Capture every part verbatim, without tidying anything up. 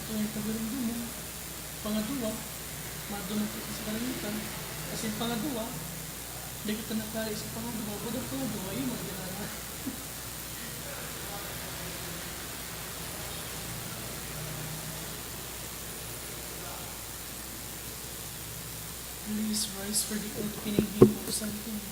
Kaya pagurumdom mo, pangaduwa, madumog ka sa kalangitan. Kasi pangaduwa, di kita nakari sa pangaduwa, baga pangaduwa, yung mga ginagawa. Please rise for the opening hymn of Sanctum.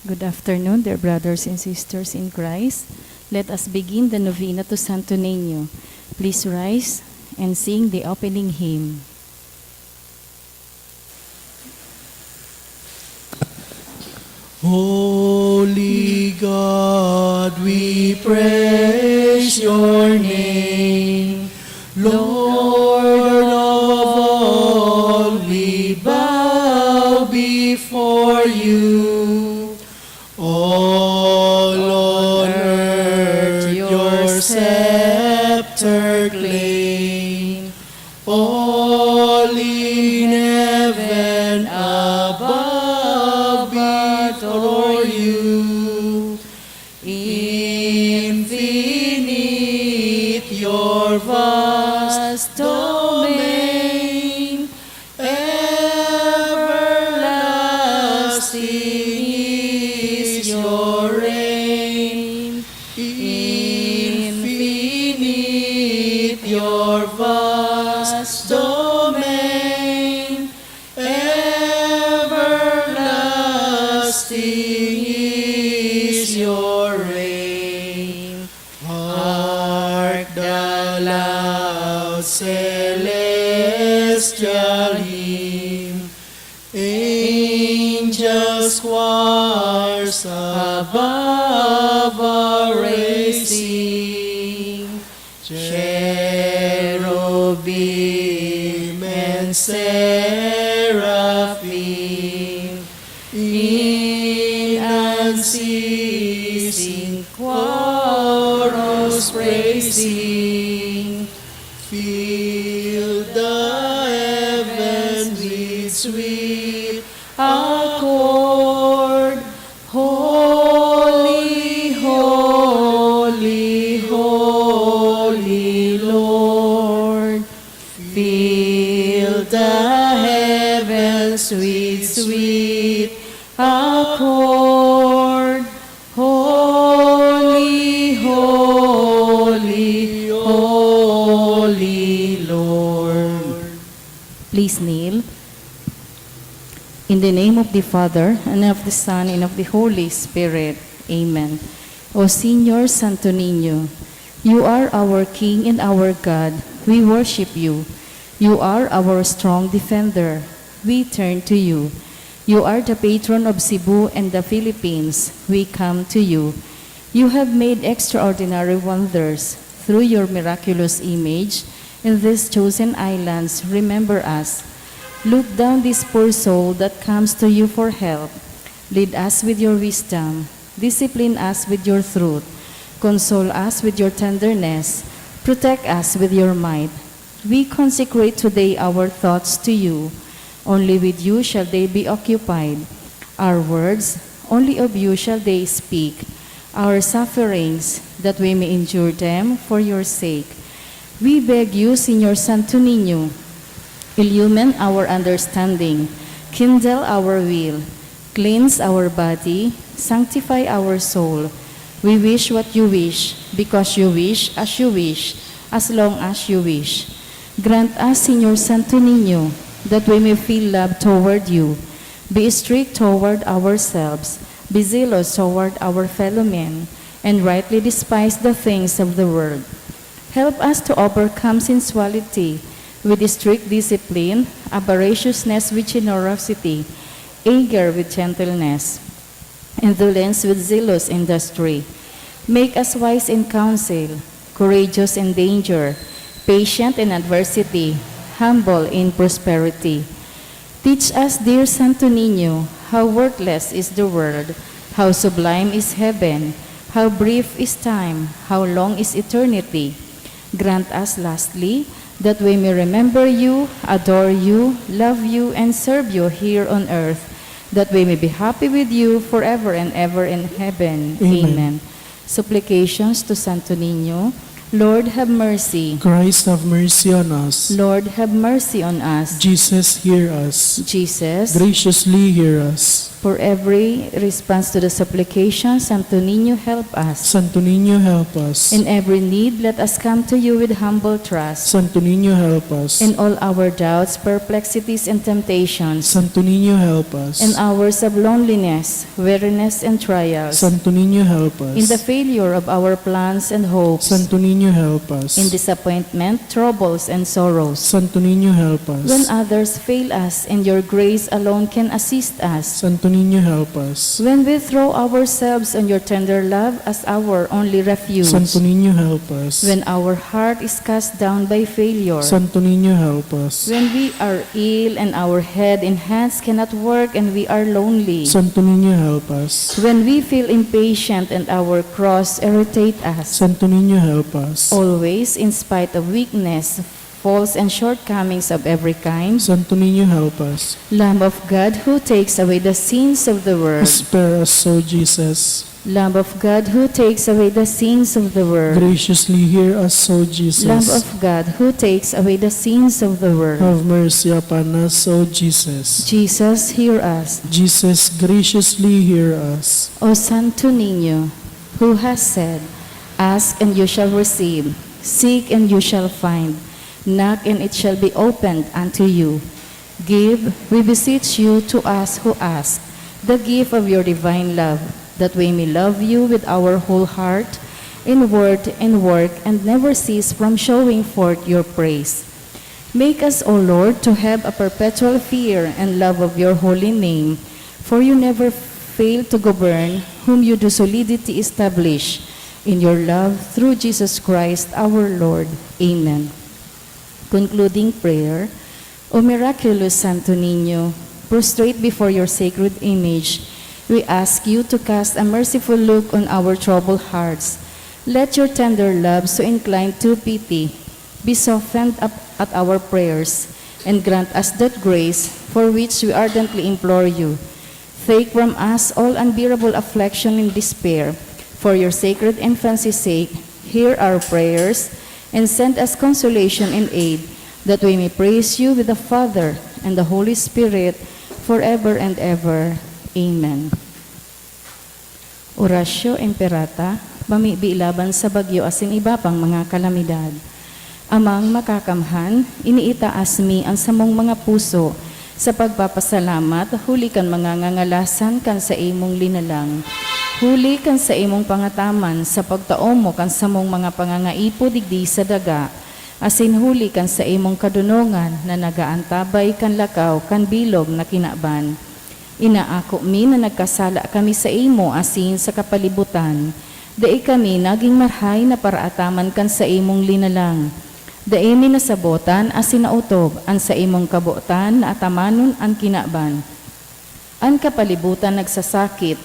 Good afternoon, dear brothers and sisters in Christ. Let us begin the novena to Santo Niño. Please rise and sing the opening hymn. Holy God, we praise your name. Lord of all, we bow before you. All on earth your scepter claim. All in heaven above before you. Infinite your vast domain, everlasting is your reign. Infinite your vast domain, everlasting is your reign. Hark the loud celestial hymn, angels' choirs above are raising. Cherubim and seraphim in unceasing chorus praising, fill the heavens with sweet accord. Holy, holy, holy Lord, fill the heavens with sweet accord. Holy, holy, holy Lord. Please kneel. In the name of the Father, and of the Son, and of the Holy Spirit. Amen. O Señor Santo Niño, you are our King and our God. We worship you. You are our strong defender. We turn to you. You are the patron of Cebu and the Philippines. We come to you. You have made extraordinary wonders. Through your miraculous image, in these chosen islands, remember us. Look down this poor soul that comes to you for help. Lead us with your wisdom. Discipline us with your truth. Console us with your tenderness. Protect us with your might. We consecrate today our thoughts to you. Only with you shall they be occupied. Our words, only of you shall they speak. Our sufferings, that we may endure them for your sake. We beg you, Señor Santo Niño, illumine our understanding, kindle our will, cleanse our body, sanctify our soul. We wish what you wish, because you wish, as you wish, as long as you wish. Grant us, Señor Santo Niño, that we may feel love toward you, be strict toward ourselves, be zealous toward our fellow men, and rightly despise the things of the world. Help us to overcome sensuality with strict discipline, avariciousness with generosity, anger with gentleness, indolence with zealous industry. Make us wise in counsel, courageous in danger, patient in adversity, humble in prosperity. Teach us, dear Santo Niño, how worthless is the world, how sublime is heaven, how brief is time, how long is eternity. Grant us, lastly, that we may remember you, adore you, love you, and serve you here on earth, that we may be happy with you forever and ever in heaven. Amen. Amen. Supplications to Santo Niño. Lord, have mercy. Christ, have mercy on us. Lord, have mercy on us. Jesus, hear us. Jesus, graciously hear us. For every response to the supplication, Santo Niño, help us. Santo Niño, help us. In every need, let us come to you with humble trust. Santo Niño, help us. In all our doubts, perplexities, and temptations. Santo Niño, help us. In hours of loneliness, weariness, and trials. Santo Niño, help us. In the failure of our plans and hopes. Santo Niño, help us. In disappointment, troubles, and sorrows. Santo Niño, help us. When others fail us, and your grace alone can assist us. Santo Niño, help us. When we throw ourselves on your tender love as our only refuge. Santo Niño, help us. When our heart is cast down by failure. Santo Niño, help us. When we are ill and our head and hands cannot work and we are lonely. Santo Niño, help us. When we feel impatient and our cross irritate us. Santo Niño, help us. Always, in spite of weakness, faults, and shortcomings of every kind. Santo Niño, help us. Lamb of God, who takes away the sins of the world. Spare us, O Jesus. Lamb of God, who takes away the sins of the world. Graciously hear us, O Jesus. Lamb of God, who takes away the sins of the world. Have mercy upon us, O Jesus. Jesus, hear us. Jesus, graciously hear us. O Santo Niño, who has said, "Ask and you shall receive, seek and you shall find, knock and it shall be opened unto you." Give, we beseech you, to us who ask, the gift of your divine love, that we may love you with our whole heart, in word and work, and never cease from showing forth your praise. Make us, O Lord, to have a perpetual fear and love of your holy name, for you never fail to govern whom you do solidity establish in your love through Jesus Christ our Lord. Amen. Concluding prayer. O miraculous Santo Niño, prostrate before your sacred image, we ask you to cast a merciful look on our troubled hearts. Let your tender love, so inclined to pity, be softened up at our prayers, and grant us that grace for which we ardently implore you. Take from us all unbearable affliction and despair. For your sacred infancy's sake, hear our prayers and send us consolation and aid, that we may praise you with the Father and the Holy Spirit forever and ever. Amen. Oratio Imperata, pamibi laban sa bagyo asin iba pang mga kalamidad. Amang Makakamhan, iniitaas mi an samong mga puso sa pagpapasalamat huli kan mga ngangalasan kan saimong linalang, huli kan saimong pangataman sa pagtao mo kan samong mga pangangaipo digdi sa daga, asin huli kan saimong kadonongan na nagaantabay kan lakaw kan bilog na kinaban. Inaako mi na nagkasala kami saimo asin sa kapalibutan. Dai kami nagin marahay na paraataman kan saimong linalang. Dai mi nasabotan asin naotob an saimong kabotan na atamanon an kinaban. An kapalibutan nagsasakit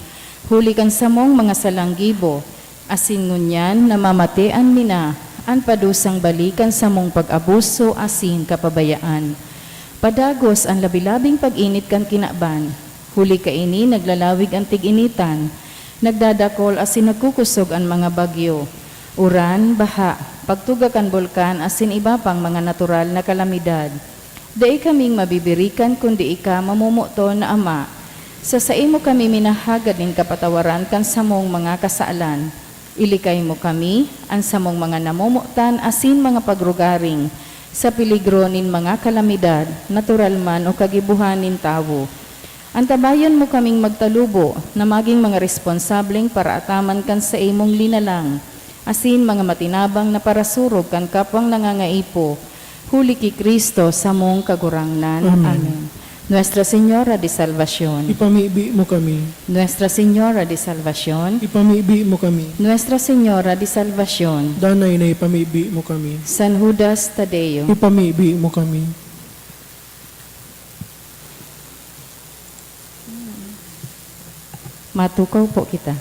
huli kan samong mga salang gibo, asin ngunyan namamatean mi na an padusang bali kan samong pag-abuso asin kapabayaan. Padagos an labi-labing pag-init kan kinaban, huli kaini naglalawig an tig-initan, nagdadakol asin nagkukusog an mga bagyo, uran, baha, pagtuga kan bulkan asin iba pang mga natural na kalamidad. Dai kaming mabibirikan kundi ika, mamomoton na Ama. Sa saimo kami minahagad nin kapatawaran kan samong mga kasalan. Ilikay mo kami, an samong mga namomotan asin mga pagrugaring, sa peligro nin mga kalamidad, natural man o kagibohan nin tawo. Antabayan mo kaming magtalubo na magin mga responsableng paraataman kan saimong linalang, asin mga matinabang na parasurog kan kapwang nangangaipo, huli ki Cristo samong Kagurangnan. Amen. Amen. Nuestra Señora de Salvacion. Ipamibi mo kami. Nuestra Señora de Salvacion. Ipamibi mo kami. Nuestra Señora de Salvacion. Danay na ipamibi mo kami. San Judas Tadeo. Ipamibi mo kami. Matukaw po kita.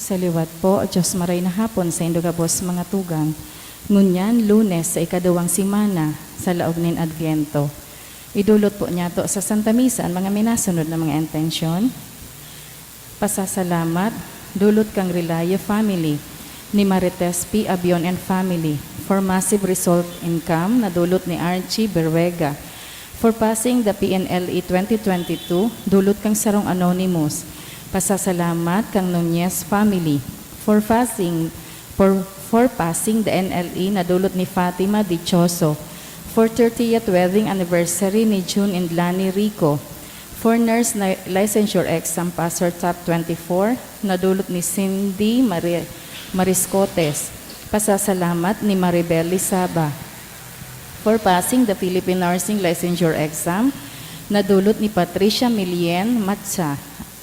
Sa liwat po, Diyos maray na hapon saindo gabos, mga tugang. Ngunyan, Lunes sa ikaduwang semana sa laog nin Adbyento. Idulot po niyato sa Santa Misa an mga minasunod na mga intensyon. Pasasalamat, dulot kan Relayo family, ni Marites P. Abion and family, for massive result income na dulot ni Archie Beruega, for passing the P N L E twenty twenty-two, dulot kan sarong anonymous. Pasasalamat kan Nunez family, for passing, for, for passing the N L E na dulot ni Fatima Dichoso, for thirtieth wedding anniversary ni June and Lani Rico, for nurse na licensure exam passer top twenty-four na dulot ni Cindy Mari-, Mariscotes. Pasasalamat ni Maribel Lizaba, for passing the Philippine Nursing Licensure Exam na dulot ni Patricia Milien Matsa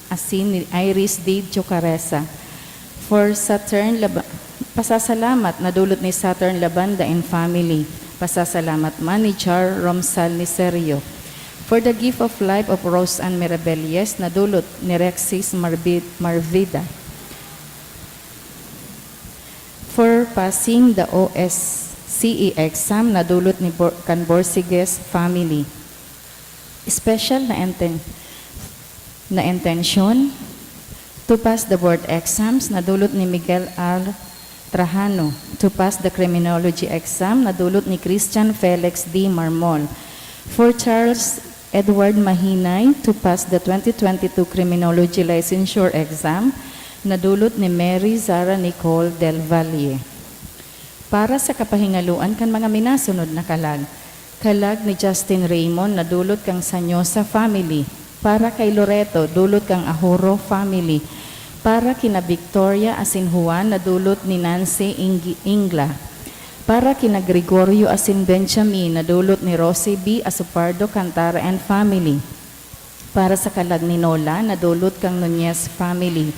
asin ni Iris D. Chocaresa. For Saturn Laba-, pasasalamat na dulot ni Saturn Labanda and family. Pasasalamat man ni Char Romsal Niserio. For the gift of life of Rose Ann Mirabelles na dulot ni Rexis Marbi-, Marvida. For passing the O S C E exam na dulot ni Bor-, kan Borsiges family. Special na enten-, na intensyon, to pass the board exams na dulot ni Miguel R. Trajano, to pass the criminology exam na dulot ni Christian Felix D. Marmol. For Charles Edward Mahinay, to pass the twenty twenty-two criminology licensure exam na dulot ni Mary Zara Nicole Del Valle. Para sa kapahingaloan kan mga minasunod na kalag, kalag ni Justin Raymond na dulot kan Sanyosa family, para kay Loreto, dulot kan Ahuro family, para kina Victoria asin Juan na dulot ni Nancy Ing-, Ingla, para kina Gregorio asin Benjamin na dulot ni Rosie B. Asopardo Cantara and family, para sa kalag ni Nola na dulot kan Nunez family,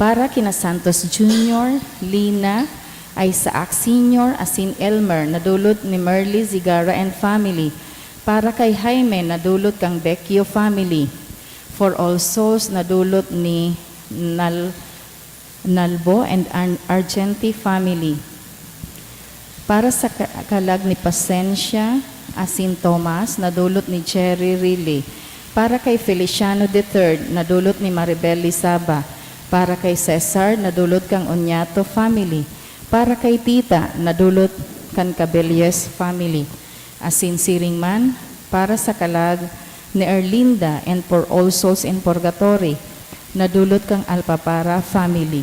para kina Santos Junior, Lina, Isaac Senior asin Elmer na dulot ni Merly Zigara and family, para kay Jaime na dulot kan Becchio family, for all souls na dulot ni Nal-, Nalbo and An-, Argenti family, para sa ka-, kalag ni Pasencia asin Tomas na dulot ni Cherry Riley, para kay Feliciano the third na dulot ni Maribel Lizaba, para kay Cesar na dulot kan Oñato family, para kay Tita na dulot kan Cabelles family, asin siring man para sa kalag ni Erlinda and for all souls in purgatory na dulot kan Alpapara family.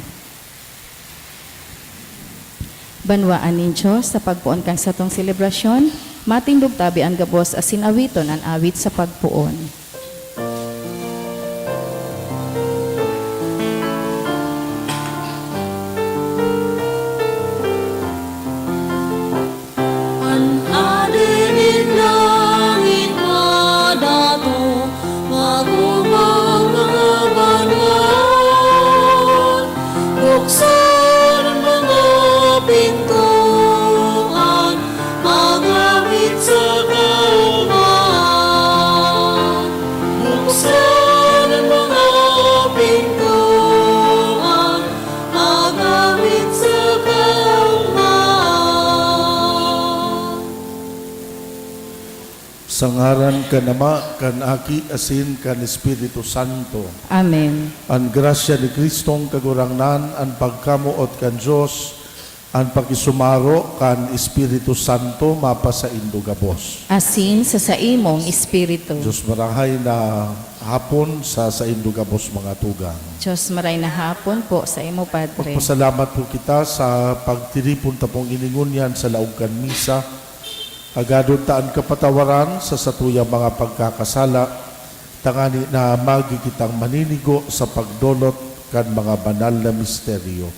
Banwaan nin Dios, sa pagpoon kan satong selebrasyon, matindog tabi an gabos asin awiton an awit sa pagpoon. An Hade nin langit madato, magubang mga banwaan, buksan an mga pintoan, magawit sa kaogmahan. Buksan an mga pintoan, magawit sa kaogmahan. Sa ngaran kan Ama, kan Aki, asin kan Espiritu Santo. Amen. An grasya ni Kristong Kagurangnan, an pagkamoot kan Dios, an pakisumaro kan Espiritu Santo mapasaindo gabos. Asin sa saimong espiritu. Dios marahay na hapon sa saindo gabos, mga tugang. Dios maray na hapon po sa imo, Padre. Magpasalamat po kita sa pagtiripon ta pong ini ngunyan sa laog kan misa. Agadon ta an kapatawaran sa satuyang mga pagkakasala, tangani na magi kitang maninigo sa pagdolot kan mga banal na misteryo.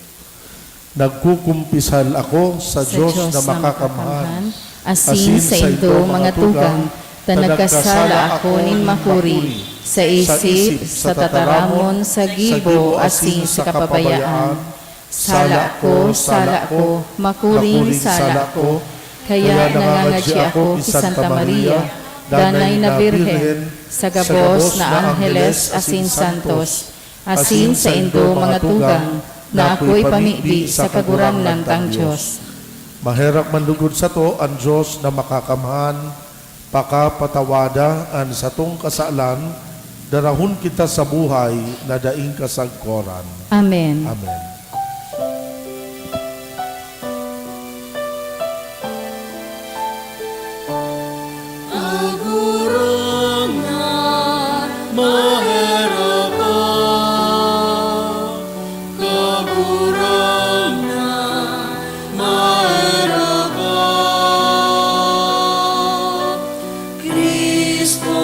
Nagkukumpisal ako sa Sa Dios Dios na na makakamhan, makakamhan, asin asin saindo, saindo, mga mga tugang, tugang, ta ta nagkasala nagkasala ako ako nin nin makuri, makuri, sa sa isip, isip, sa sa tataramon, tataramon, sa sa gibo, gibo, asin asin sa sa kapabayaan. kapabayaan. Sala ko, sala ko, makuring sala ko, kaya nangangadyi ako ki Santa Maria, danay na Birhen, sa gabos na angheles asin santos, asin saindo, mga tugang, na akoy pamibi sa Kagurangnan tang Dios. Maherak man lugod sato an Dios na Makakamhan, pakapatawada an satong kasalan, darahon kita sa buhay na daing kasagkoran. Amen. Amen. Kagurangnan, maherak ka. Kagurangnan, maherak ka. Cristo,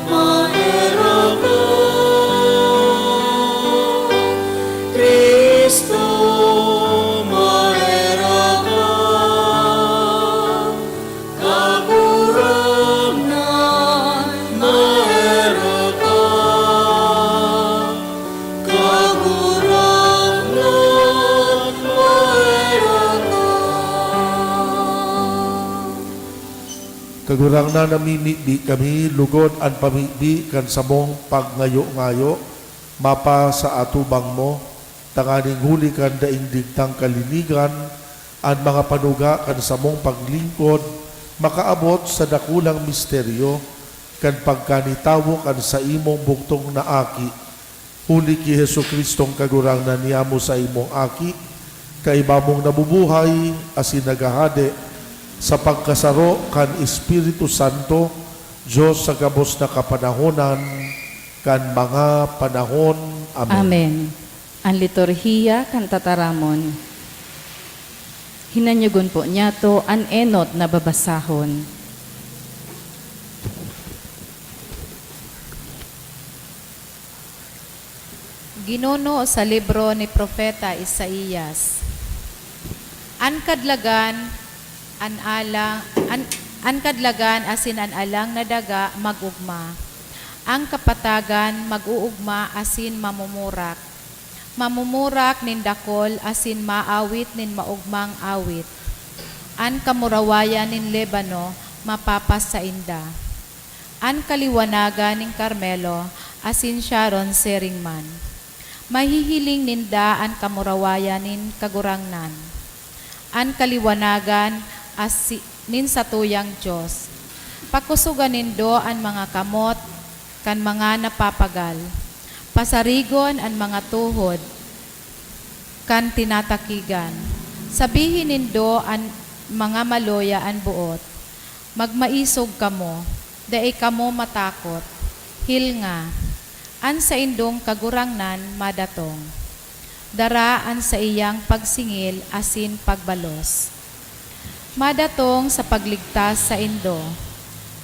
maherak ka. Cristo, maherak ka. Kagurangnan, maherak ka. Kagurangnan, maherak ka. Kagurangnan, namimibi kami lugod an pamibi kan samong pagngayo-ngayo mapa sa atubang mo, tanganing huli kan daing digtang kalinigan, an mga panuga kan samong paglingkod makaabot sa dakulang misteryo kan pagkanitawo kan saimong bugtong na Aki. Huli ki Jesu-Cristong Kagurangnan, niamo saimong Aki, kaiba mong nabubuhay asin naghahade sa pagkasaro kan Espiritu Santo, Dios sa gabos na kapanahonan kan mga panahon. Amen. Amen. An liturhiya kan tataramon. Hinanyogon po niyato an enot na babasahon. Ginuno sa libro ni Propeta Isaias. An kadlagan, an alang, an, an kadlagan asin an alang na daga mag-ogma. An kapatagan mag-oogma asin mamumurak. Mamumurak nin dakol asin maawit nin maogmang awit. An kamurawayan nin Libano mapapas sainda. An kaliwanagan nin Carmelo asin Sharon siring man. Mahihiling ninda an kamurawayan nin Kagurangnan, an kaliwanagan asi-, nin satuyang Dios. Pakosogan nindo an mga kamot kan mga napapagal. Pasarigon an mga tuhod kan tinatakigan. Sabihi nindo an mga maluya an boot, "Magmaisog kamo, dai kamo matakot. Hilnga, an saindong Kagurangnan madatong. Dara an saiyang pagsingil asin pagbalos. Madatong sa pagligtas saindo.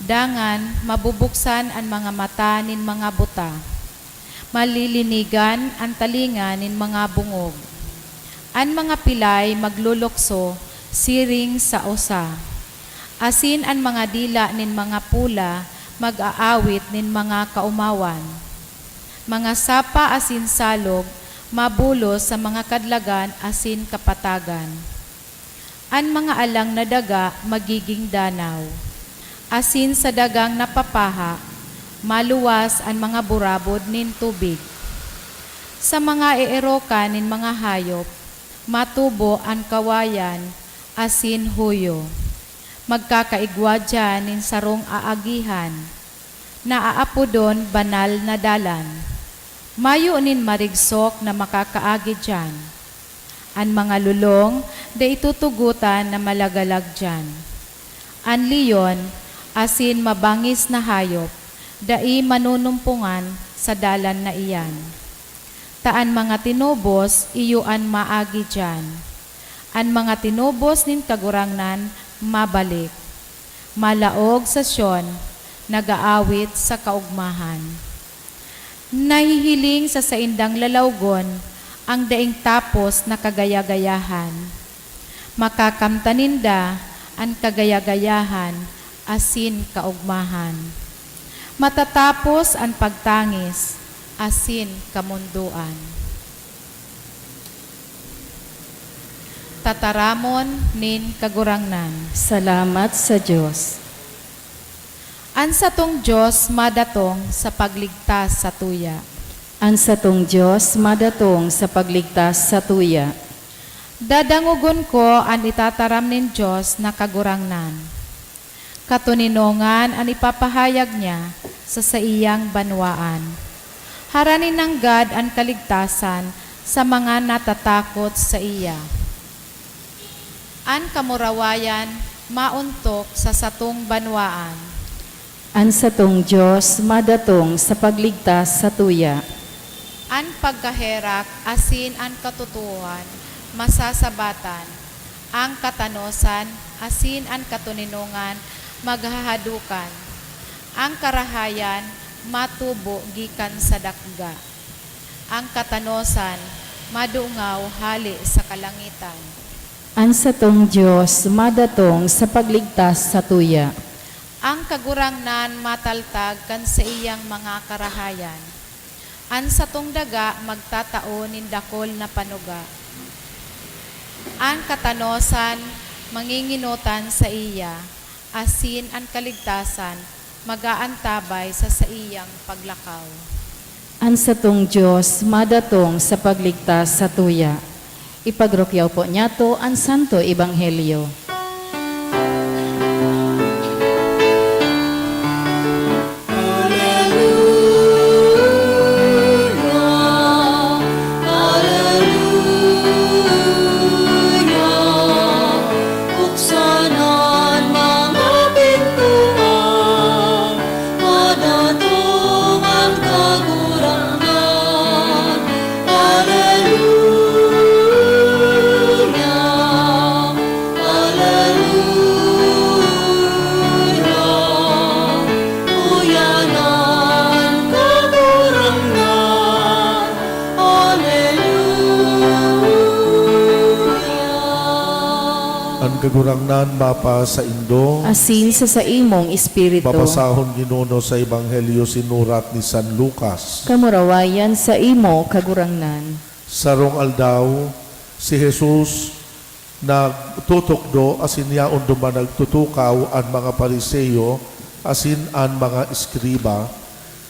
Dangan mabubuksan an mga mata nin mga buta. Malilinigan an talinga nin mga bongog. An mga pilay maglulukso siring sa osa, asin an mga dila nin mga pola mag-aawit nin mga kaomawan. Mga sapa asin salog mabulos sa mga kadlagan asin kapatagan. An mga alang na daga magiging danaw, asin sa dagang napapaha, maluwas an mga burabod nin tubig. Sa mga eerokan nin mga hayop, matubo an kawayan asin huyo. Magkakaigwa diyan nin sarong aagihan, na aapodon Banal na Dalan. Mayo nin marigsok na makakaagi diyan. An mga lolong dai tutugotan na malagalag diyan. An leon asin mabangis na hayop dai manunumpongan sa dalan na iyan. Ta an mga tinubos iyo an maagi diyan. An mga tinubos nin Kagurangnan mabalik. Malaog sa Sion, nag-aawit sa kaogmahan. Nahihiling sa saindang lalawgon ang daing tapos na kagaya-gayahan. Makakamtan ninda an kagaya-gayahan asin kaogmahan. Matatapos an pagtangis asin kamondoan. Tataramon nin Kagurangnan. Salamat sa Dios. An satong Dios madatong sa pagligtas satuya. An satong Dios madatong sa pagligtas satuya. Dadangogon ko an itataram nin Dios na Kagurangnan. Katoninongan an ipapahayag niya sa saiyang banwaan. Harani nanggad an kaligtasan sa mga natatakot saiya. An kamurawayan maontok sa satong banwaan. An satong Dios madatong sa pagligtas satuya. An pagkaherak asin an katotoohan masasabatan, an katanosan asin an katoninongan maghahadokan. An karahayan matubo gikan sa dakga, an katanosan madungaw hale sa kalangitan. An satong Dios madatong sa pagligtas satuya. An Kagurangnan mataltag kan saiyang mga karahayan. An satong daga magtatao nin dakul na panuga. An katanosan manginginotan saiya, asin an kaligtasan mag-aantabay sa saiyang paglakaw. An satong Dios madatong sa pagligtas satuya. Ipagrukyaw po niyato an Santo Ebanghelyo. Haleluya, haleluya. Buksan an mga pintuan, madatong an Kagurangnan. Haleluya, haleluya. Uya an Kagurangnan. Haleluya. An Kagurangnan mapasaindo. Asin sa saimong espiritu. Babasahon, Ginoo, sa Ebanghelyo sinurat ni San Lucas. Kamurawayan saimo, Kagurangnan. Sarong aldaw, si Jesus nagtutukdo asin yaon duman nagtutukaw an mga Fariseo asin an mga eskriba,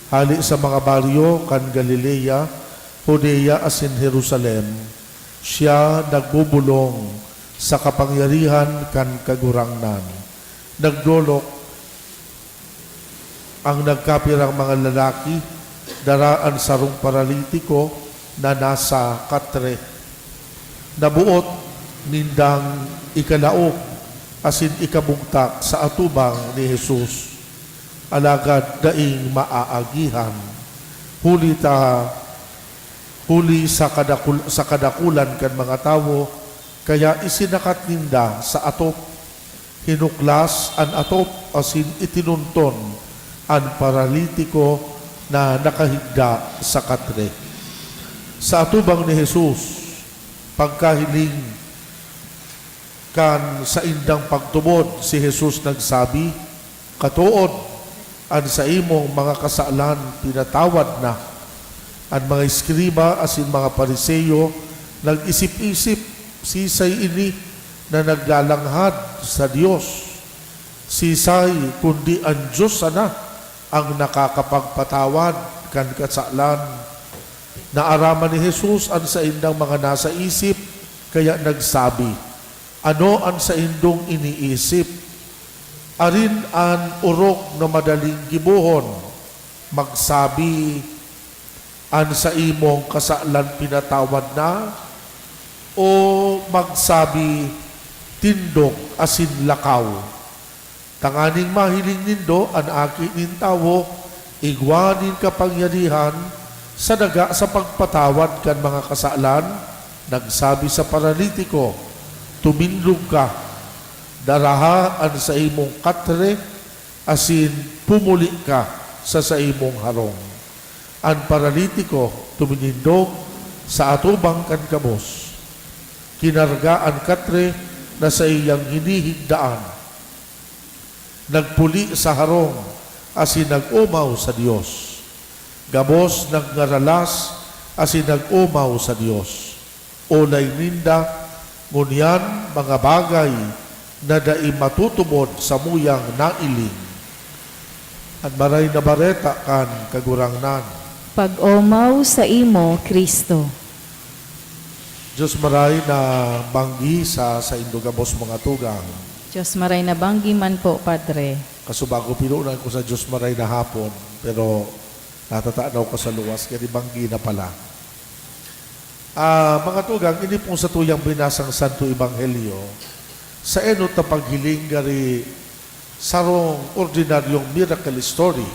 hale sa mga baryo kan Galilea, Judea asin Jerusalem. Siya nagbobolong sa kapangyarihan kan Kagurangnan. Nagdolok ang nagkapirang mga lalaki, dara an sarong paralitiko na nasa katre. Naboot nindang ikalaog asin ikabugtak sa atubang ni Jesus, alagad daing maaagihan, huli ta, huli sa kadakul-, sa kadakulan kan mga tawo, kaya isinakat ninda sa atop. Hinuklas an atop asin itinunton an paralitiko na nakahigda sa katre. Sa atubang ni Jesus, pagkahiling kan saindang pagtubod, si Jesus nagsabi, "Katood, an saimong mga kasalan pinatawad na." An mga eskriba asin mga Fariseo nag-isip-isip, "Sisay ini na naglalanghad sa Dios? Sisay kundi an Dios sana ang nakakapagpatawad kan kasalan?" Naaraman ni Jesus an saindang mga nasa isip, kaya nagsabi, "Ano an saindong iniisip? Arin an orog na madaling gibohon? Magsabi, 'An saimong kasalan pinatawad na,' o magsabi, 'Tindog asin lakaw'? Tanganing mahiling nindo an Aki nin Tawo igwa nin kapangyarihan sa daga sa pagpatawad kan mga kasalan, nagsabi sa paralitiko, 'Tumindog ka, daraha an saimong katre asin pumuli ka sa saimong harong.'" An paralitiko tuminindog sa atubang kan gabos. Kinarga an katre na saiyang hinihigdaan. Nagpuli sa harong asin nag-omaw sa Dios. Gabos nagngaralas asin nag-omaw sa Dios. Olay ninda, ngunyan mga bagay na dai matutubod samuyang nailing. An Maray na Bareta kan Kagurangnan. Pag-omaw saimo, Cristo. Diyos maray na banggi sa saindo gabos, mga tugang. Diyos maray na banggi man po, Padre. Kasubago, pinunan ko sa Diyos maray na hapon, pero natatanaw ko sa luwas, kaya banggi na pala. Ah, mga tugang, ini pong satuyang binasang Santo Ebanghelyo, sa enot na paghiling gari sarong ordinaryong miracle story,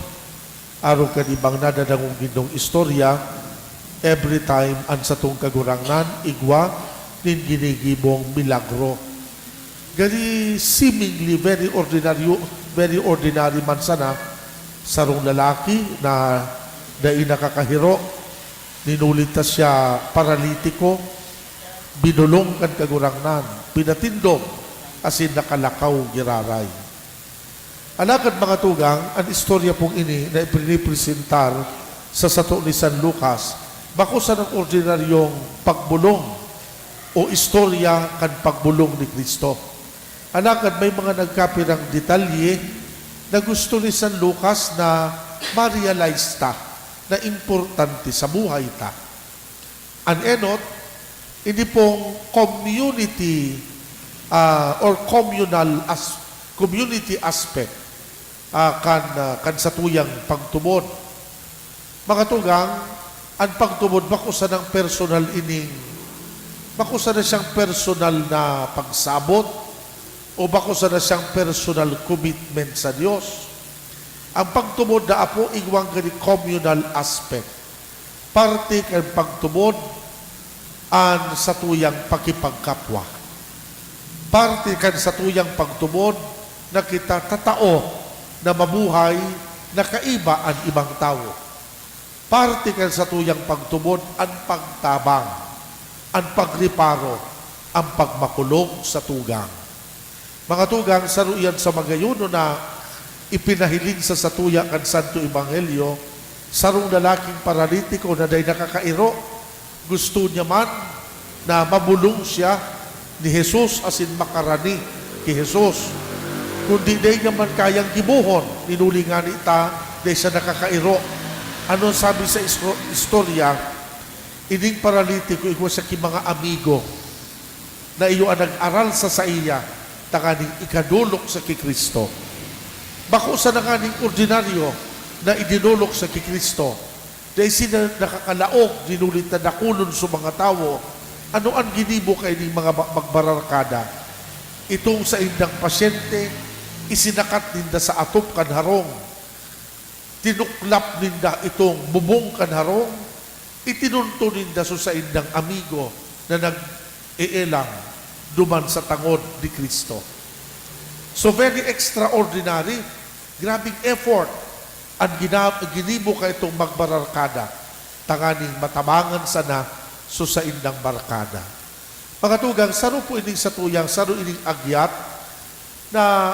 arog kan ibang nadadangog nindong istorya, every time an satong Kagurangnan igwa nin ginigibong milagro. Gari seemingly very ordinaryo, very ordinary man sana, sarong lalaki na dai nakakahiro, ninuli ta siya paralitiko, binulong kan Kagurangnan, pinatindog, asin nakalakaw giraray. Alagad, mga tugang, an istorya pong ini na ipinipresentar sa sato ni San Lucas, bako sanang ordinaryong pagbolong o istorya kan pagbolong ni Cristo. Alagad may mga nagkapirang detalye na gusto ni San Lucas na ma-realize ta na importante sa buhay ta. An enot, ini pong community, ah, or communal as-, community aspect, ah, kan, ah, kan satuyang pagtubod. Mga tugang, an pagtubod bako sanang personal ining, bako sana siyang personal na pagsabot o bako sana siyang personal commitment sa Dios. Ang pagtubod na apo igwang gani communal aspect. Parte kan pagtubod an satuyang pakipagkapwa. Parte kan satuyang pagtubod na kita tatao na mabuhay na kaiba an ibang tawo. Parte kan satuyang pagtubod an pagtabang, an pagreparo, an pagmakulog sa tugang. Mga tugang, saro iyan sa magayon na ipinahiling sa satuya kan Santo Ebanghelyo, sarong lalaking paralitiko na dai nakakairo. Gusto niya man na mabolong siya ni Jesus asin makarani ki Jesus. Kundi dai niya man kayang gibohon, ninuli ngani ta dai siya nakakairo. Ano an sabi sa istro-, istorya? Ining paralitiko, igwa siya ki mga amigo na iyo an nag-aral sa saiya tanganing ikadolok sa ki Cristo. Bako sana nganing ordinaryo na idinolok sa ki Cristo. Dai sinda nakakalaog, dinuli ta dakulon sa mga tawo. Ano an ginibo kaining mga ba-, magbararkada? Itong saindang pasyente, isinakat ninda sa atop kan harong. Tinuklap ninda itong bubong kan harong, itinunto ninda sa saindang amigo na nag-eerlang duman sa tangod ni Cristo. So, very extraordinary, grabing effort an gina-, ginibo kaitong magbararkada tanganing matabangan sana sa saindang barkada. Mga tugang, saro po ining satuyang, saro ining agyat na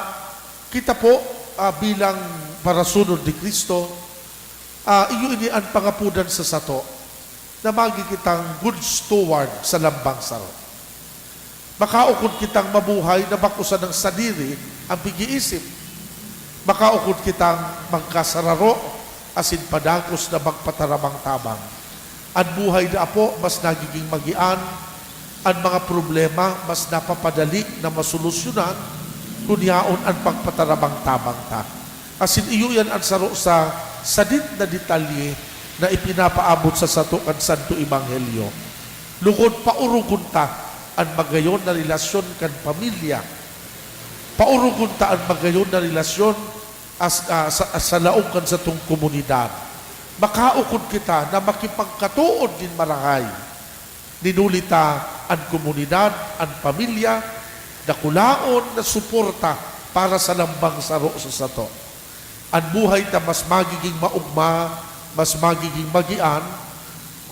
kita po, ah, bilang parasunod ni Cristo, ah, iyo ini an pangapodan sa sato na magi kitang good steward sa lambang saro. Makaukod kitang mabuhay na bako sanang sadiri an pig-iisip. Makaukod kitang magkasararo asin padagos na magpatarabang-tabang. An buhay na apo mas nagiging magian, an mga problema mas napapadali na masolusyonan kun yaon an pagpatarabang-tabang ta. Asin iyo iyan an saro sa sadit na detalye na ipinapaabot sa sato kan Santo Ebanghelyo. Lugod, paorogon ta an magayon na relasyon kan pamilya. Paorogon ta an magayon na relasyon as-, ah, sa, sa laog kan satong komunidad. Makaukod kita na makipagkatood nin marahay. Dinuli ta an komunidad, an pamilya, dakulaon na suporta para sa lambang saro sa sato. An buhay ta mas magiging maogma, mas magiging magian,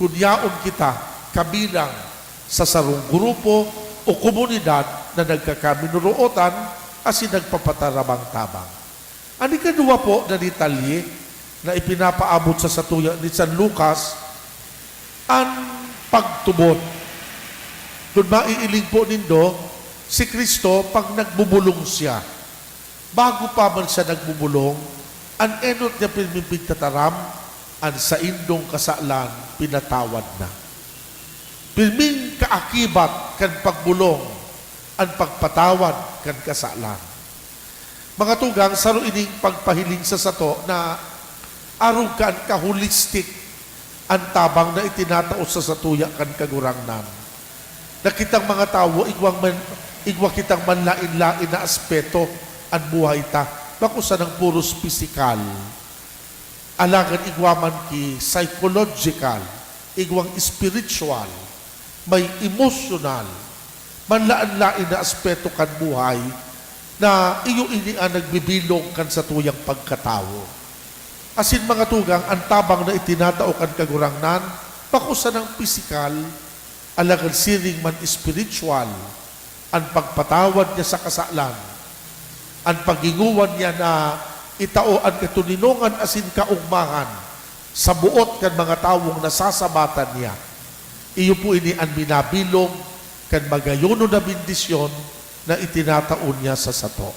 kun yaon kita kabilang sa sarong grupo o komunidad na nagkakaminorootan asin nagpapatarabang-tabang. An ikaduwa po na detalye na ipinapaabot sa satuya ni San Lucas, an pagtubod. Kun maiiling po nindo, si Cristo, pag nagbubolong siya, bago pa man siya nagbubolong, an enot niya pin-, pigtataram, An saindong kasalan pinatawad na. Pirming kaakibat kan pagbolong an pagpatawad kan kasalan. Mga tugang, saro ining pagpahiling sa sato na arog kan ka-holistic an tabang na itinatao sa satuya kan Kagurangnan. Na kitang mga tawo, igwang man, igwa kitang manlaen-laen na aspeto an buhay ta. Bako sanang puros pisikal. Alagad igwa man ki psychological, igwang spiritual, may emosyonal, manlaen-laen na aspeto kan buhay na iyo ini an nagbibilog kan satuyang pagkatawo. Asin mga tugang, an tabang na itinatao kan Kagurangnan, bako sanang pisikal, alagad siring man espiritual, an pagpatawad niya sa kasalan, an paghingowa niya na itao an katoninongan asin kaogmahan sa boot kan mga tawong nasasabatan niya. Iyo po ini an minabilog kan magayonon na bendisyon na itinatao niya sa sato.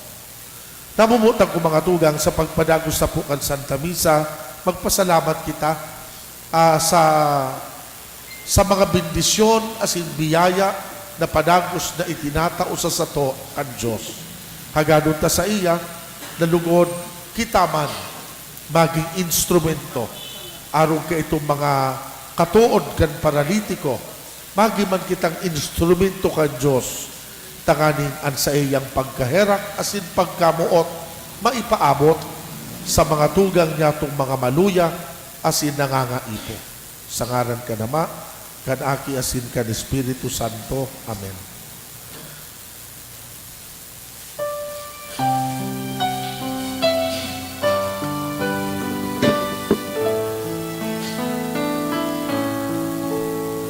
Namomotan ko, mga tugang, sa pagpadagos sapo kan Santa Misa, magpasalamat kita, ah, sa, sa mga bendisyon asin biyaya na padagos na itinatao sa sato kan Dios. Hagado ta saiya na lugod kita man magin instrumento arog kaitong mga katood kan paralitiko. Magi man kitang instrumento kan Dios, tanganing an saiyang pagkaherak asin pagkamoot maipaabot sa mga tugang niyatong mga maluya asin nangangaipo. Sa ngaran kan Ama, kan Aki asin kan Espiritu Santo. Amen.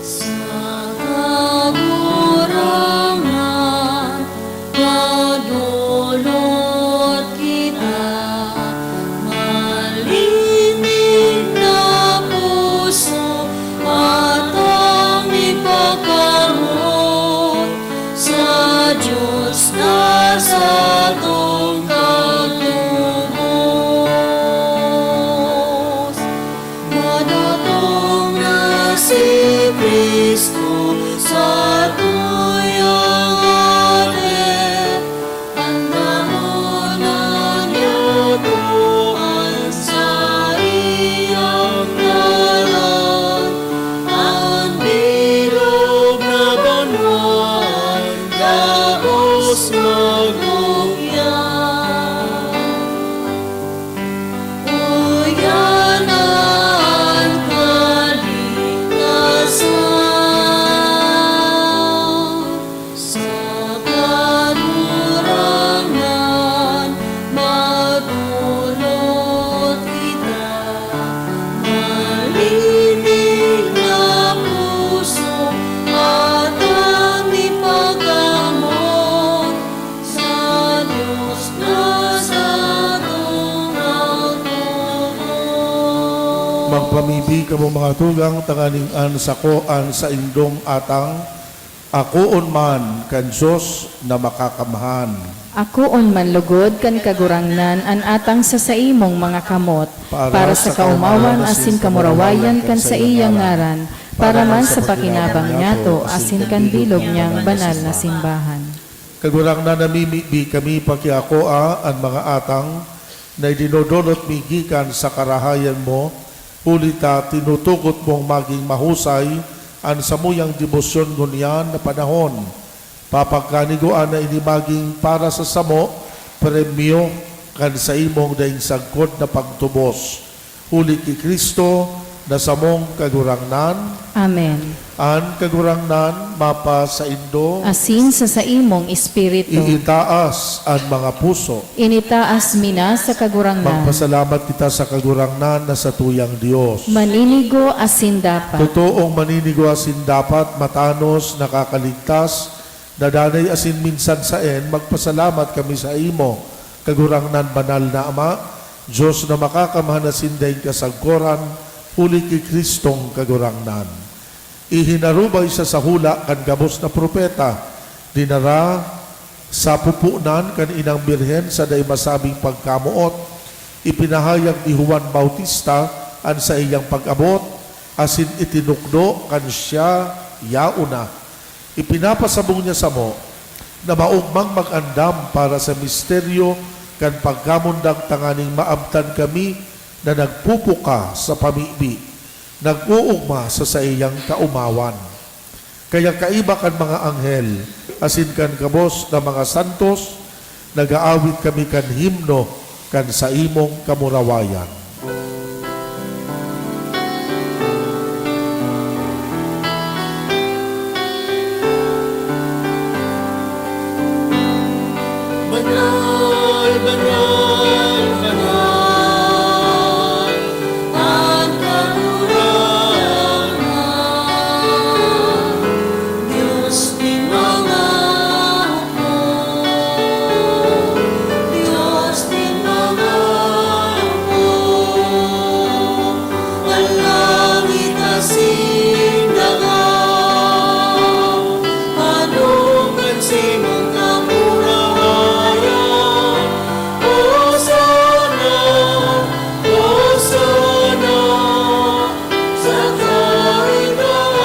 Sa Kagurangnan, magdolot kita, malinig na puso, atang ipakamot sa Dios na satong Katubos. Madatong na si Cristo sa tuyang Hade, andamonon niyato an saiyang ngaran. An bilog na banwaan gabos mag-ugyan. Uya na an kalikasan. Sa Kagurangnan, magdolot kita, malinig na puso, atang ipakamot sa Dios na satong Katubos. Magpamibi kamo, mga tugang, tanganing an sako an saindong atang, akoon man kan Dios na Makakamhan. Akoon man lugod kan Kagurangnan an atang sa saimong mga kamot, para sa kaomawan asin kamurawayan kan saiyang ngaran, para man sa pakinabang niyato asin kan bilog niyang banal na simbahan. Kagurangnan, namimibi kami pakiakoa an mga atang na idinodolot mi gikan sa karahayan mo, huli ta tinutugot mong magin mahusay an samuyang debosyon ngunyan na panahon. Papagkanigoan na ini magin para sa samo, premyo kan saimong daing sagkod na pagtubos. Huli ki Cristo na samong Kagurangnan. Amen. An Kagurangnan mapasaindo. Asin sa saimong espiritu. Iitaas an mga puso. Initaas mi na sa Kagurangnan. Magpasalamat kita sa Kagurangnan na satuyang Dios. Maninigo asin dapat. Totoong maninigo asin dapat, matanos, nakakaligtas, na danay asin minsan saen, magpasalamat kami saimo, Kagurangnan, banal na Ama, Dios na Makakamhan asin daing kasagkoran, huli ki Cristong Kagurangnan. Ihinarubay siya sa hula kan gabos na propeta, dinara sa pupunan kan inang Birhen sa dai masabing pagkamoot, ipinahayag ni Juan Bautista an saiyang pag-abot, asin itinukdo kan siya yaon na. Ipinapasabong niya samo na maogmang mag-andam para sa misteryo kan pagkamundag, tanganing maabtan kami na nagpupuka sa pamibi, nag-oogma sa saiyang kaomawan. Kaya kaiba kan mga anghel asin kan gabos na mga santos, nag-aawit kami kan himno kan saimong kamurawayan. Banal, banal, banal, an Kagurangnan, Dios nin mga hukman, Dios nin mga hukman, an langit asin daga, ano kan simong kamurawayan. Hosana, Hosana, sa kaitaasan,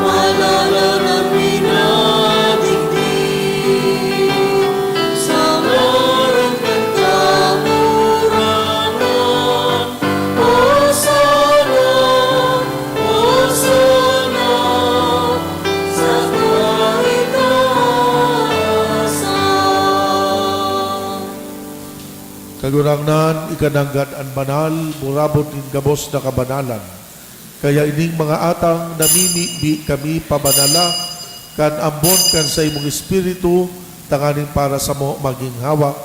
malalang an pinadigdi sa ngaran kan Kagurangnan. Hosana, Hosana, sa kaitaasan. Kagurangnan, ika nanggad an banal, burabod nin gabos na kabanalan. Kaya ining mga atang namimibi kami pabanala kan ambon kan saimong Espiritu, tanganing para samo magin hawak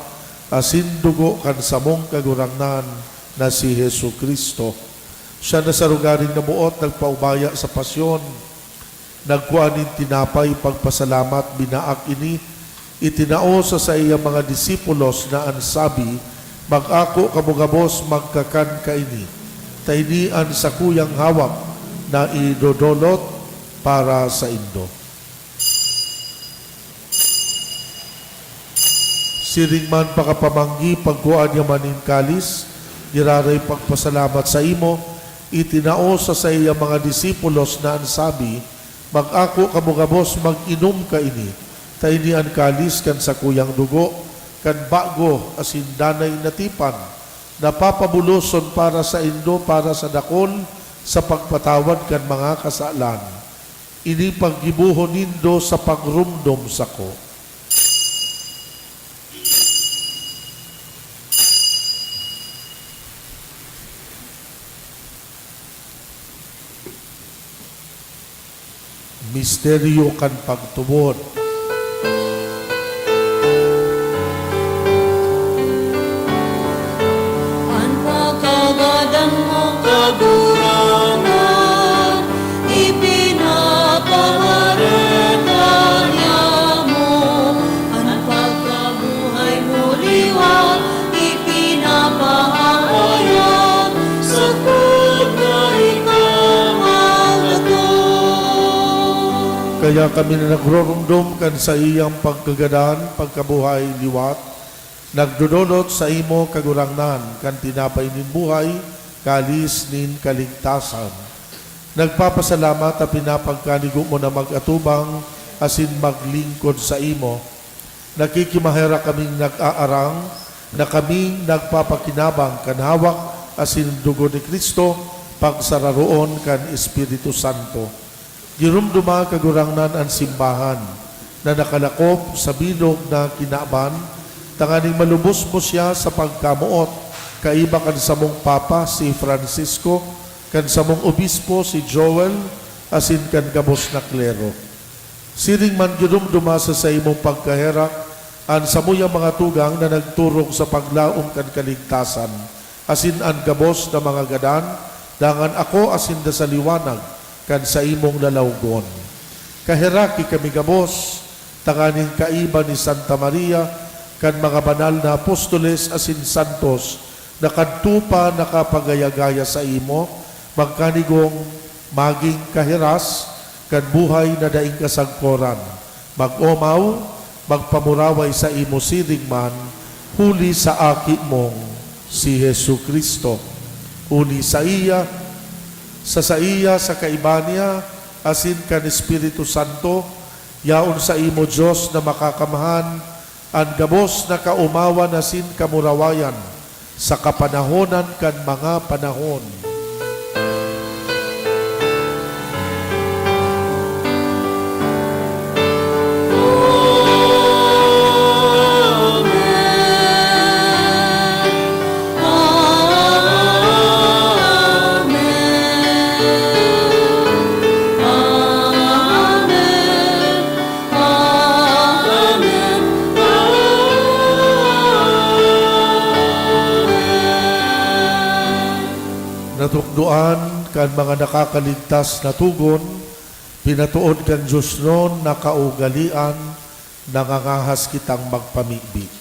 asin dugo kan samong Kagurangnan na si Jesu-Cristo. Siya na sa rogaring naboot nagpaubaya sa pasyon, nagkua nin tinapay, pagpasalamat, binaak ini, itinao sa saiyang mga disipulos na an sabi, "Mag-ako kamo gabos, magkakan kaini, ta ini an sakuyang hawak na idodolot para saindo." Siring man pakapamanggi, pagkua niya man nin kalis, giraray pagpasalamat saimo, itinao sa saiyang mga disipulos na an sabi, "Mag-ako kamo gabos, mag-inom kaini, ta ini an kalis kan sakuyang dugo kan bago asin danay na tipan, na papabuloson para saindo, para sa dakul, sa pagpatawad kan mga kasalan. Ini paggibohon nindo sa pagromdom sako." Misteryo kan pagtubod. An pagkagadan mo, Kagurangnan, ipinapahareta niamo. An pagkabuhay mo liwat, ipinapahahayan, sagkod na ika maglatok. Kaya kami na nagroromdom kan saiyang pagkagadan, pagkabuhay liwat, nagdodolot saimo, Kagurangnan, kan tinapay nin buhay, kalis nin kaligtasan. Nagpapasalamat ta pinapagkanigo mo na mag-atubang asin maglingkod saimo. Nakikimaherak kaming nag-aarang na kaming nagpapakinabang kan hawak asin dugo ni Cristo, pagsararoon kan Espiritu Santo. Giromdoma, Kagurangnan, an simbahan na nakalakop sa bilog na kinaban, tanganing malubos mo siya sa pagkamoot, kaiba kan samong Papa, si Francisco, kan samong Obispo, si Joel, asin kan gabos na klero. Siring man, giromdoma sa saimong pagkaherak an samuyang mga tugang na nagturog sa paglaom kan kaligtasan, asin an gabos na mga gadan, dangan ako asin da sa liwanag kan saimong lalawgon. Kaheraki kami gabos, tanganing kaiba ni Santa Maria kan mga banal na apostoles asin santos, na kadto pa nakapagaya-gaya saimo, magkanigong magin kahiras kan buhay na daing kasagkoran, mag-omaw, magpamuraway saimo siring man, huli sa Aki mong Si Jesu-Cristo. Huli saiya, sa saiya, sa kaiba niya, asin kan Espiritu Santo, yaon saimo, Dios na Makakamhan, an gabos na kaomawan asin kamurawayan sa kapanahonan kan mga panahon. Natukdoan kan mga nakakaligtas na togon, pinatood kan diosnon na kaugalean, nangangahas kitang magpamibi.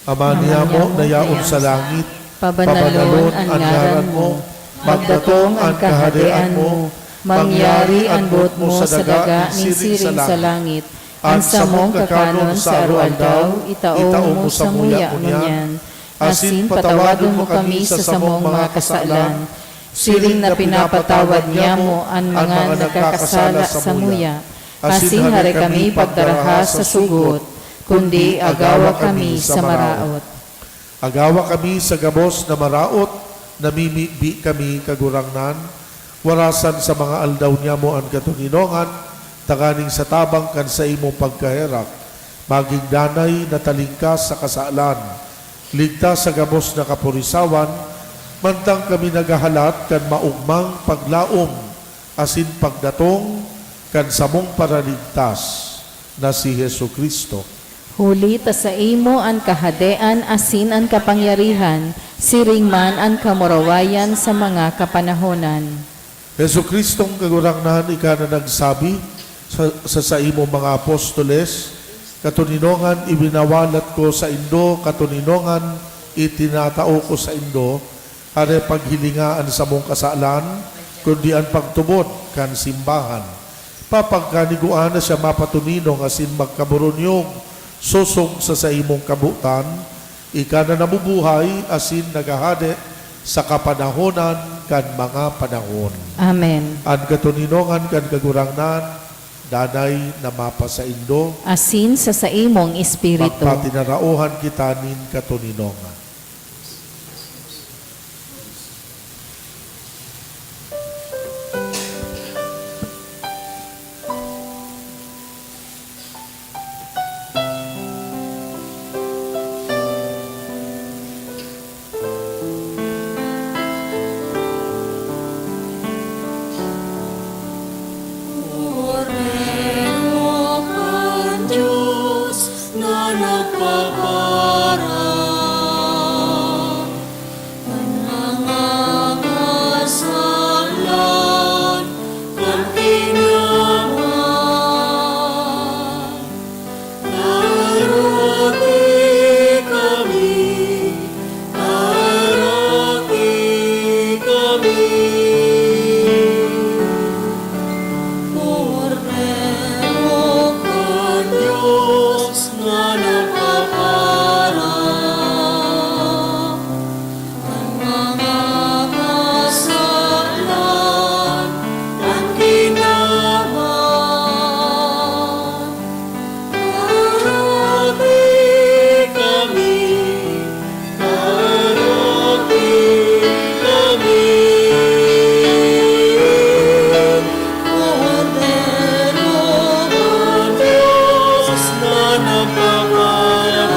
Ama niyamo na yaon sa langit, pabanalon an ngaran mo, magdatong an kahadean mo, mangyari an boot mo sa daga nin siring sa langit. An samong kakanon sa aroaldaw, itao mo samuya ngunyan, asin patawadon mo kami sa samong mga kasalan, siring na pinapatawad niyamo an mga nagkakasala samuya. Asin hare kami pagdaraha sa sugot, kundi agawa kami sa maraot. Agawa kami sa gabos na maraot, namimibi kami, Kagurangnan, warasan sa mga aldaw niyamo an katoninongan, tanganing sa tabang kan saimong pagkaherak, magin danay na talingkas sa kasalan, ligtas sa gabos na kaporisawan, mantang kami naghahalat kan maogmang paglaom asin pagdatong kan samong Paraligtas na si Jesu-Cristo. Huli ta saimo an kahadean asin an kapangyarihan, siring man an kamurawayan sa mga kapanahonan. Jesu-Cristong Kagurangnan, ika na nagsabi sa, sa saimong mga apostoles, "Katoninongan, ibinawalat ko saindo, katoninongan, itinatao ko saindo." Hare, paghilinga an samong kasalan, kundi an pagtubod kan simbahan. Papagkanigua na siya mapatoninong asin magkaburunyog sosog sa saimong kabotan, ika na nabubuhay asin naghahade sa kapanahonan kan mga panahon. Amen. An katoninongan kan Kagurangnan, danay na mapasaindo. Asin sa saimong espiritu. Magpatinaraohan kita nin katoninongan. Kordero kan Dios na nagpapara kan mga kasalan kan kinaban. Araki kami, araki kami. Kordero kan Dios na nagpapara kan mga kasalan kan kinaban. Araki kami, araki kami. Kordero kan Dios na nagpapara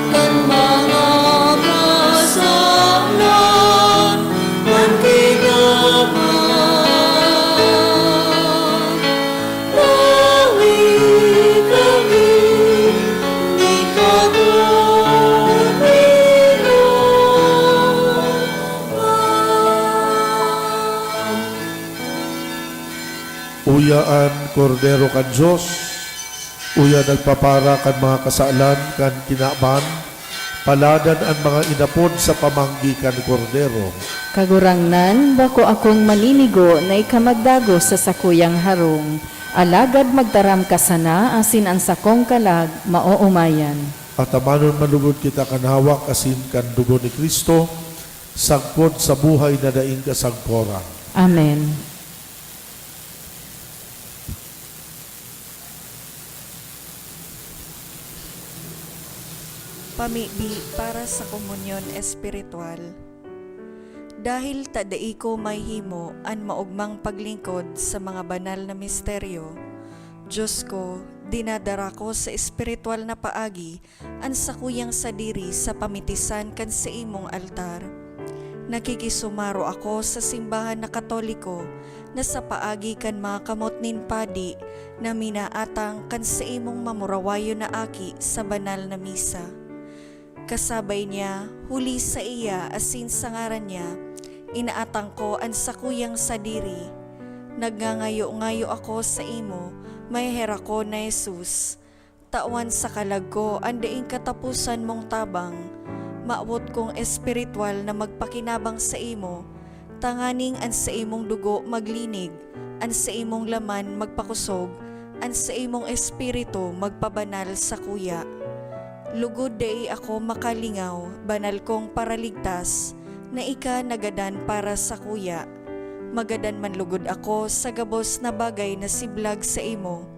kan mga kasalan kan kinaban. Tawi kami ni Katoninongan. Uya an Kordero kan Dios, uya nagpapara kan mga kasalan kan kinaban, paladan an mga inapod sa pamanggi kan Kordero. Kagurangnan, bako akong maninigo na ika magdagos sa sakuyang harong, alagad magtaram ka sana asin an sakong kalag maoomayan. Patamanon man lugod kita kan hawak asin kan dugo ni Cristo, sagkod sa buhay na daing kasagkoran. Amen. Pamibi para sa komunyon espiritual. Dahil ta dai ko mahihimo an maogmang paglingkod sa mga banal na misteryo, Diyos ko, dinadara ko sa espiritual na paagi an sakuyang sadiri sa pamitisan kan saimong altar. Nakikisumaro ako sa simbahan na Katoliko na sa paagi kan mga kamot nin padi na minaatang kan saimong mamurawayon na aki sa banal na misa. Kasabay niya, huli saiya asin sa ngaran niya, inaatang ko an sakuyang sadiri. Nagngangayo-ngayo ako saimo, maheherakon na Jesus. Tawan sa kalag ko an daing kataposan mong tabang. Mawot kong espiritual na magpakinabang saimo, tanganing an saimong dugo maglinig, an saimong laman magpakosog, an saimong espiritu magpabanal sakuya. Lugod dai ako makalingaw, banal kong Paraligtas, na ika nagadan para sakuya. Magadan man lugod ako sa gabos na bagay na siblag saimo,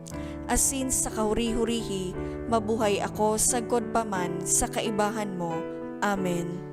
asin sa kahuri-hurihi, mabuhay ako sagkod pa man sa kaibahan mo. Amen.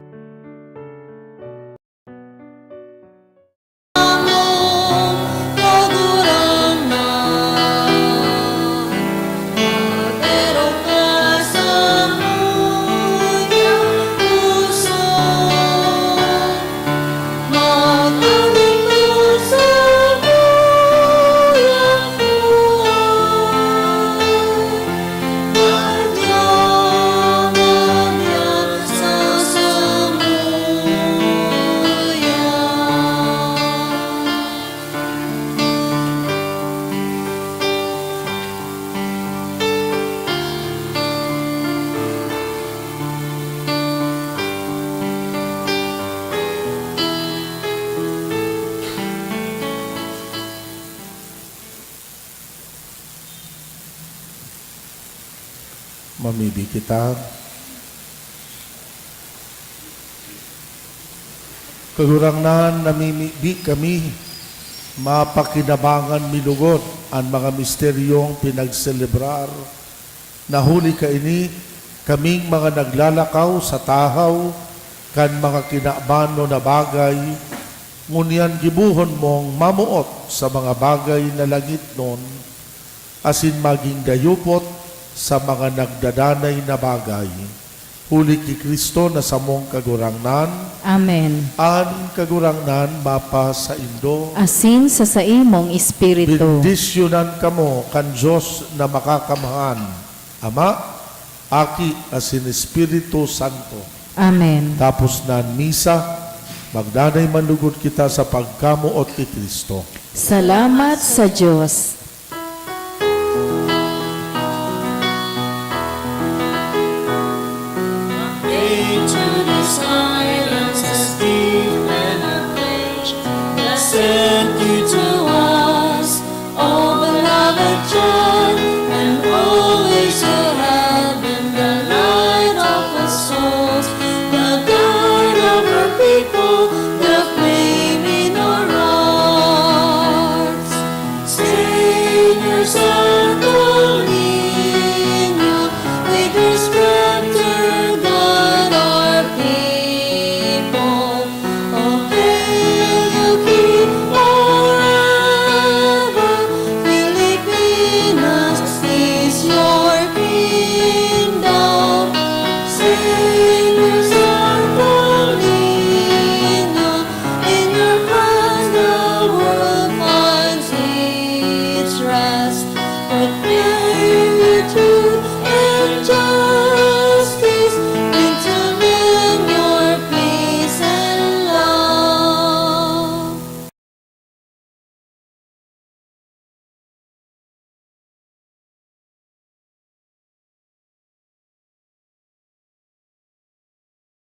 Mamibi kita. Kagurangnan, namimibi kami, mapakinabangan mi lugod an mga misteryong pinagselebrar, na huli kaini, kaming mga naglalakaw sa tahaw kan mga kinabanon na bagay, ngunyan gibohon mong mamoot sa mga bagay na langitnon, asin maging dayupot sa mga nagdadanay na bagay. Huli ki Cristo na samong Kagurangnan. Amen. An Kagurangnan mapasaindo. Asin sa saimong espiritu. Bendisyonan kamo kan Dios na Makakamhan, Ama, Aki, asin Espiritu Santo. Amen. Tapos na an misa, magdanay man lugod kita sa pagkamoot ki Cristo. Salamat sa Dios.